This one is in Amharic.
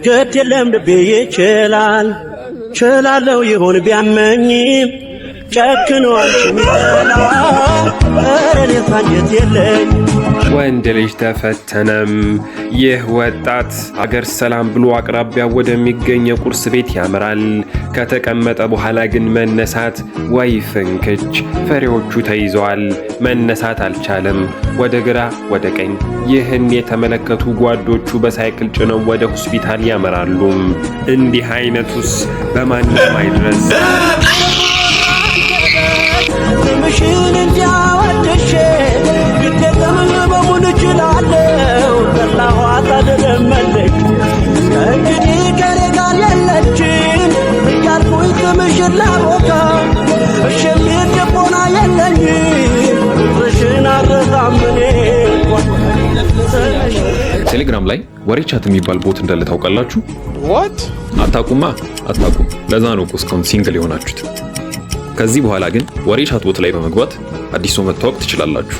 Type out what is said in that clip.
ግድ የለም ልቤ ይችላል፣ ችላለው ይሁን ቢያመኝም ጨክኖ አንቺን ይጠላል። ኧረ እኔስ አንጀት የለኝ። ወንድ ልጅ ተፈተነም። ይህ ወጣት አገር ሰላም ብሎ አቅራቢያ ወደሚገኝ የቁርስ ቤት ያመራል። ከተቀመጠ በኋላ ግን መነሳት ወይ ፍንክች፣ ፍሬዎቹ ተይዘዋል። መነሳት አልቻለም። ወደ ግራ ወደ ቀኝ። ይህን የተመለከቱ ጓዶቹ በሳይክል ጭነው ወደ ሆስፒታል ያመራሉ። እንዲህ አይነቱስ በማንም አይድረስ። ስምሽን እንዲያወድሼ ግድ የለም በሙሉ እችላለሁ። ጠላኋት አልለመለች ከእንግዲህ ከኔ ጋር የለችም እያልኩኝ ስምሽን ላቦካ እሺ የሚል ልቦና የለኝም። ፍቅርሽን አልረሳም እኔ እንኳን። ቴሌግራም ላይ ወሬ chat የሚባል bot እንዳለ ታውቃላችሁ? What? አታውቁማ? አታውቁም። ለዛ ነው እኮ እስካሁን single የሆናችሁት። ከዚህ በኋላ ግን ወሬ chat bot ላይ በመግባት አዲስ ሰው መተዋወቅ ትችላላችሁ።